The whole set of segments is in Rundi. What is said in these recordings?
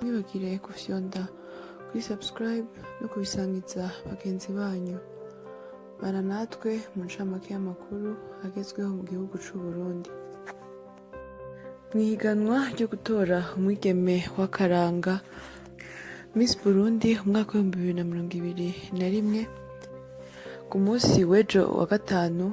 Mwibagire gufyonda kuri subscribe no kubisangiza bagenzi banyu. Bana natwe mu ncamake y'amakuru agezweho mu gihugu c'u Burundi. Mw'ihiganwa ryo gutora umwigeme w'akaranga Miss Burundi umwaka w'2021, ku munsi w'ejo wa gatanu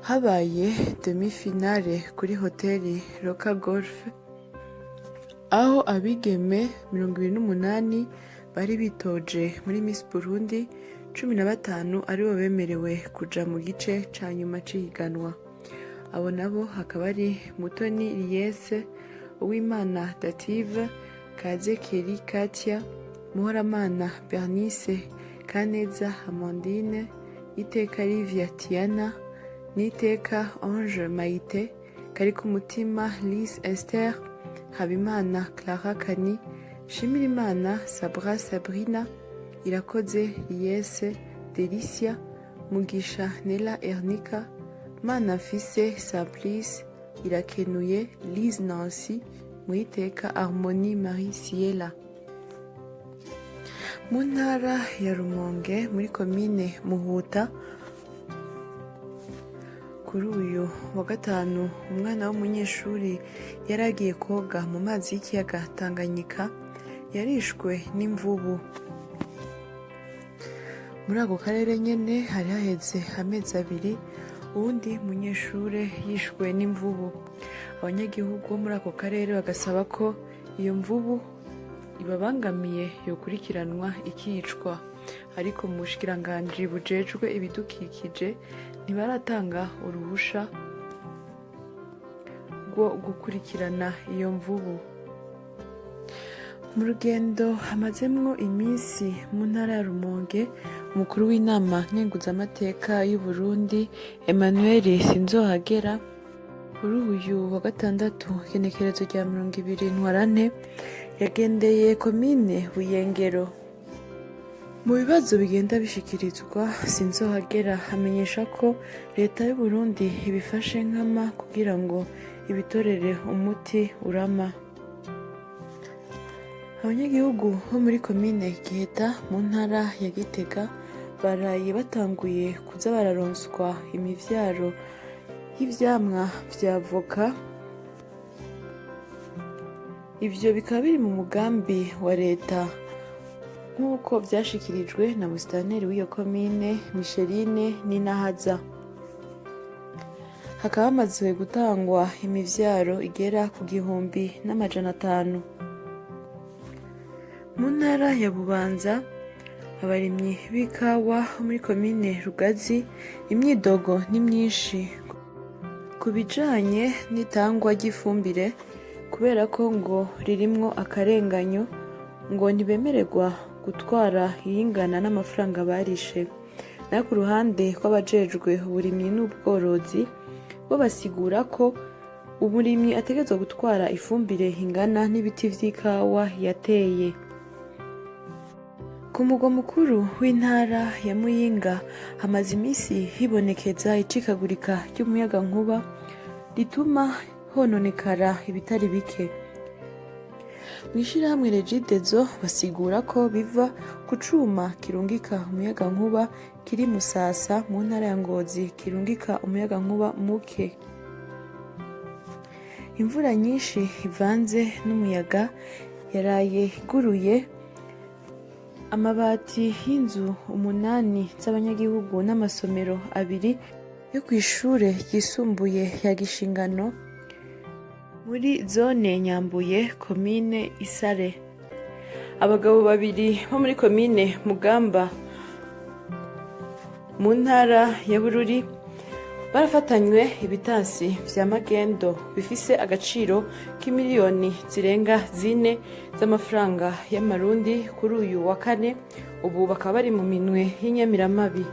habaye demi-finale kuri hoteli Roca Golf, aho abigeme 28 bari bitoje muri Miss Burundi, 15 aribo bemerewe kuja mu gice ca nyuma c'ihiganwa. Abo nabo hakaba ari Mutoni Liese, Uwimana Dative, Kaze Keri Katia, Muhoramana Bernice, Kaneza Amandine, Iteka Livia Tiana, Niteka Ange Maite, Karikumutima Lise Esther, Habimana Clara Kani, Shimirimana Sabra Sabrina, Irakoze Liese Delicia, Mugisha Nela Ernika, Manafise Simplice, Irakenuye Lise Nancy, Muiteka Harmonie Marie Ciela. Mu ntara ya Rumonge, muri komine Muhuta, kuri uyu wa gatanu umwana w'umunyeshuri yari agiye koga mu mazi y'ikiyaga Tanganyika yarishwe n'imvubu. Muri ako karere nyene hari haheze amezi 2 uwundi munyeshure yishwe n'imvubu. Abanyagihugu bo muri ako karere bagasaba ko iyo mvubu ibabangamiye yokurikiranwa ikicwa, ariko mu bushikiranganji bujejwe ibidukikije ntibaratanga uruhusha rwo gukurikirana iyo mvubu. Mu rugendo hamazemwo iminsi mu ntara ya Rumonge, umukuru w'inama nkenguzamateka y'Uburundi Emmanuel Sinzohagera, kuri uyu wa gatandatu igenekerezo rya 20 Ntwarante yagendeye komine Buyengero. Mu bibazo bigenda bishikirizwa, Sinzohagera amenyesha ko leta y'Uburundi ibifashe nkama kugira ngo ibitorere umuti urama. Abanyagihugu bo muri komine Giheta mu ntara ya Gitega baraye batanguye kuza bararonswa imivyaro y'ivyamwa vya voka. Ivyo bikaba biri mu mugambi wa leta, nk'uko vyashikirijwe na musitanteri w'iyo komine Micheline Ninahaza. Hakaba hamaze gutangwa imivyaro igera ku 1500. Mu ntara ya Bubanza, abarimyi b'ikawa bo muri komine Rugazi imyidogo ni myinshi ku bijanye n'itangwa ry'ifumbire, kubera ko ngo ririmwo akarenganyo, ngo ntibemererwa gutwara iyingana n'amafaranga barishe. Nayo ku ruhande rw'abajejwe uburimyi n'ubworozi, bo basigura ko umurimyi ategerezwa gutwara ifumbire ingana n'ibiti vy'ikawa yateye. Ku mugwa mukuru w'intara ya Muyinga hamaze iminsi hibonekeza icikagurika ry'umuyagankuba rituma hononekara ibitari bike. Mw'ishirahamwe Regideso basigura ko biva ku cuma kirungika umuyagankuba kiri Musasa mu ntara ya Ngozi kirungika umuyagankuba muke. Imvura nyinshi ivanze n'umuyaga yaraye iguruye amabati y'inzu umunani z'abanyagihugu n'amasomero abiri yo kw'ishure ryisumbuye ya Gishingano muri zone Nyambuye, komine Isare. Abagabo babiri bo muri komine Mugamba mu ntara ya Bururi barafatanywe ibitansi vya magendo bifise agaciro k'imiliyoni zirenga 4 z'amafaranga y'amarundi kuri uyu wa kane. Ubu bakaba bari mu minwe y'inyamiramabi.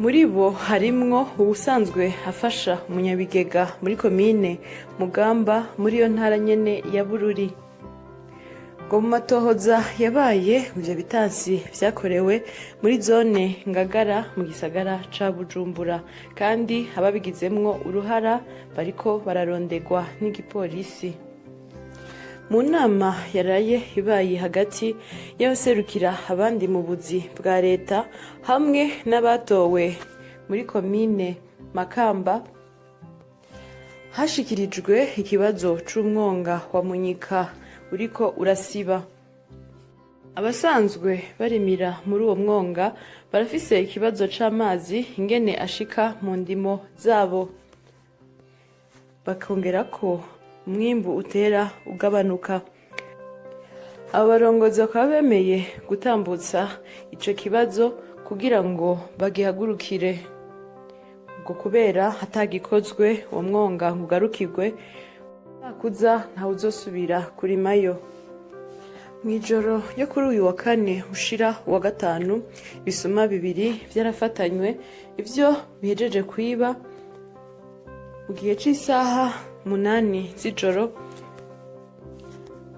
Muri bo harimwo uwusanzwe afasha umunyabigega muri komine Mugamba muri iyo ntara nyene ya Bururi. Ngo mu matohoza yabaye, ivyo bitansi vyakorewe muri zone Ngagara mu gisagara ca Bujumbura, kandi ababigizemwo uruhara bariko bararondegwa n'igipolisi. Mu nama yaraye ibaye hagati y'abaserukira abandi mu buzi bwa leta hamwe n'abatowe muri komine Makamba, hashikirijwe ikibazo c'umwonga wa Munyika uriko urasiba. Abasanzwe barimira muri uwo mwonga barafise ikibazo c'amazi ingene ashika mu ndimo zabo, bakongera ko umwimbu utera ugabanuka. Abo barongozi bakaba bemeye gutambutsa ico kibazo kugira ngo bagihagurukire, ngo kubera hatagikozwe uwo mwonga ngo ugarukirwe, umwaka ntawuzosubira kurimayo. Mw'ijoro ryo kuri uyu wa kane ushira uwa gatanu, ibisuma bibiri vyarafatanywe ivyo bihejeje kwiba mu gihe c'isaha 8 z'ijoro,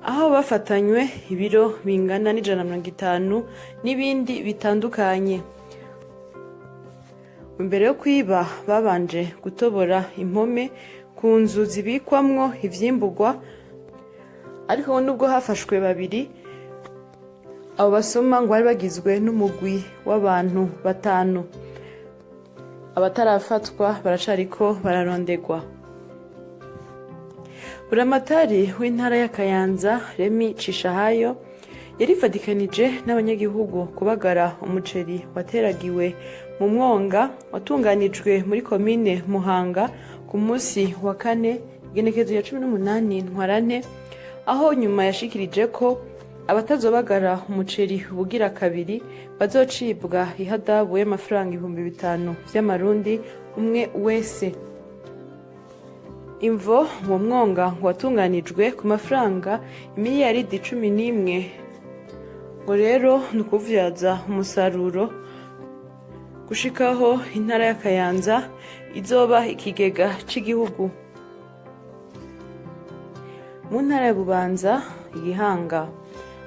aho bafatanywe ibiro bingana n'150 n'ibindi bitandukanye. Imbere yo kwiba babanje gutobora impome ku nzu zibikwamwo ivyimburwa, ariko nubwo hafashwe babiri, abo basuma ngo bari bagizwe n'umugwi w'abantu batanu. Abatarafatwa baracariko bararondegwa. Buramatari w'intara ya Kayanza, Remi Cishahayo, yarifadikanije n'abanyagihugu kubagara umuceri wateragiwe mu mwonga watunganijwe muri komine Muhanga ku munsi wa kane, igenekerezo ya 18 Ntwarante, aho nyuma yashikirije ko abatazobagara umuceri ubugira kabiri bazocibwa ihadabu y'amafaranga 5000 vy'amarundi umwe wese. Imvo, uwo mwonga ngo watunganijwe ku mafaranga imiliyaridi 11, ngo rero ni ukuvyaza umusaruro gushikaho intara ya Kayanza izoba ikigega c'igihugu. Mu ntara ya Bubanza, Igihanga,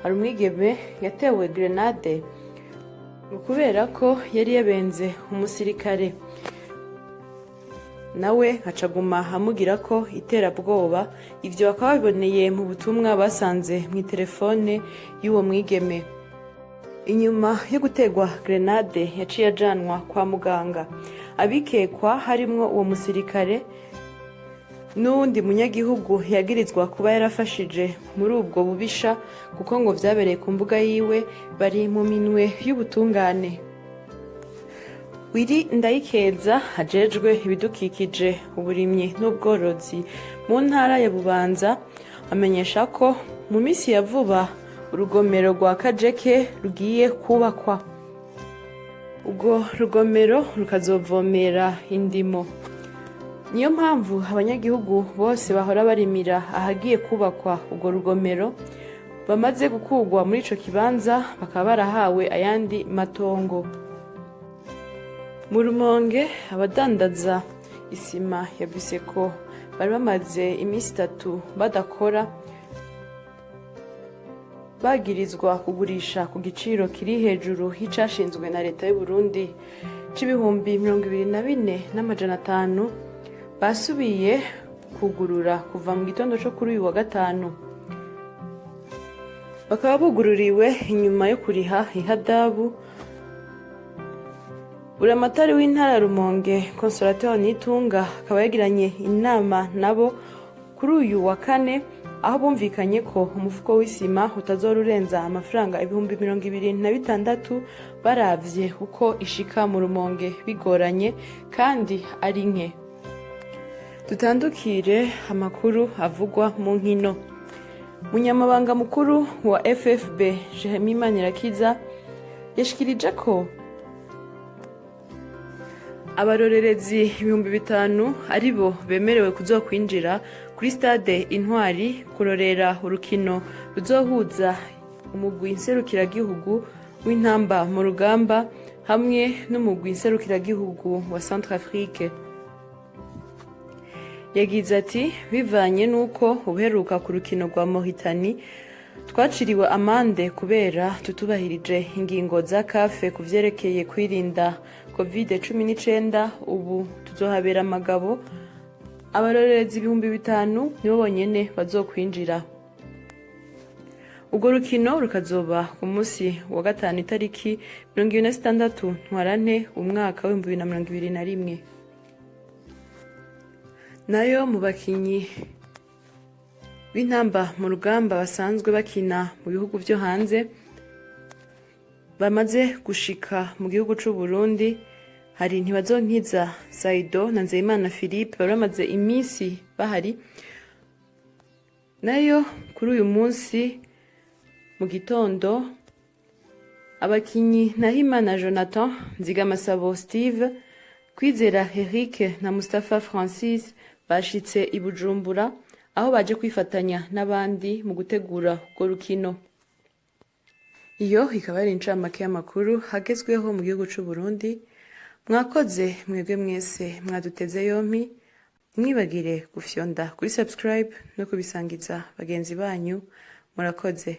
hari umwigeme yatewe grenade ngo kubera ko yari yabenze umusirikare, nawe acaguma amugira ko iterabwoba. Ivyo bakaba babiboneye mu butumwa basanze mw'iterefone y'uwo mwigeme. Inyuma yo gutegwa grenade, yaciye ajanwa kwa muganga. Abikekwa harimwo uwo musirikare n'uwundi munyagihugu yagirizwa kuba yarafashije muri ubwo bubisha, kuko ngo vyabereye ku mbuga yiwe, bari mu minwe y'ubutungane. Wiri Ndayikeza, ajejwe ibidukikije, uburimyi n'ubworozi mu ntara ya Bubanza, amenyesha ko mu minsi ya vuba urugomero rwa Kajeke rugiye kubakwa. Urwo rugomero rukazovomera indimo. Niyo mpamvu abanyagihugu bose bahora barimira ahagiye kubakwa urwo rugomero bamaze gukurwa muri ico kibanza, bakaba barahawe ayandi matongo. Mu Rumonge, abadandaza isima ya Buseko bari bamaze iminsi 3 badakora, bagirizwa kugurisha ku giciro kiri hejuru y'icashinzwe na leta y'u Burundi c'24.500.000, basubiye kugurura kuva mu gitondo co kuri uyu wa gatanu. Bakaba bugururiwe inyuma yo kuriha ihadabu. Buramatari w'intara ya Rumonge, Consolateur Nitunga, akaba yagiranye inama nabo kuri uyu wa kane, aho bumvikanye ko umufuko w'isima utazora urenza amafaranga 26.000, baravye uko ishika mu Rumonge bigoranye kandi ari nke. Dutandukire amakuru avugwa mu nkino. Munyamabanga mukuru wa FFB, Jeremy Manirakiza, yashikirije ko abarorerezi 5000 aribo bemerewe kuzokwinjira kuri stade Intwari kurorera urukino ruzohuza umugwi nserukiragihugu w'intamba mu rugamba hamwe n'umugwi nserukiragihugu wa Centrafrique. Yagize ati: "Bivanye n'uko ubuheruka ku rukino rwa Mauritanie twaciriwe amande kubera tutubahirije ingingo za CAF ku vyerekeye kwirinda COVID-19, ubu tuzohabera amagabo. Abarorerezi 5000 nibo bonyene bazokwinjira." Urwo rukino rukazoba ku munsi wa gatanu, itariki 26 Ntwarante umwaka w'2021. Nayo mu bakinyi b'Intamba mu Rugamba basanzwe bakina mu bihugu vyo hanze bamaze gushika mu gihugu c'u Burundi, hari Ntibazonkiza Saido na Nzeyimana Philippe, bari bamaze iminsi bahari. Nayo kuri uyu munsi mu gitondo, abakinyi Nahimana Jonathan, Nzigamasabo Steve, Kwizera Eric na Mustafa Francis bashitse i Bujumbura, aho baje kwifatanya n'abandi mu gutegura urwo rukino. Iyo ikaba ari incamake y'amakuru hagezweho mu gihugu c'u Burundi. Mwakoze mwebwe mwese mwaduteze yompi. Ntimwibagire gufyonda kuri subscribe no kubisangiza bagenzi banyu. Murakoze.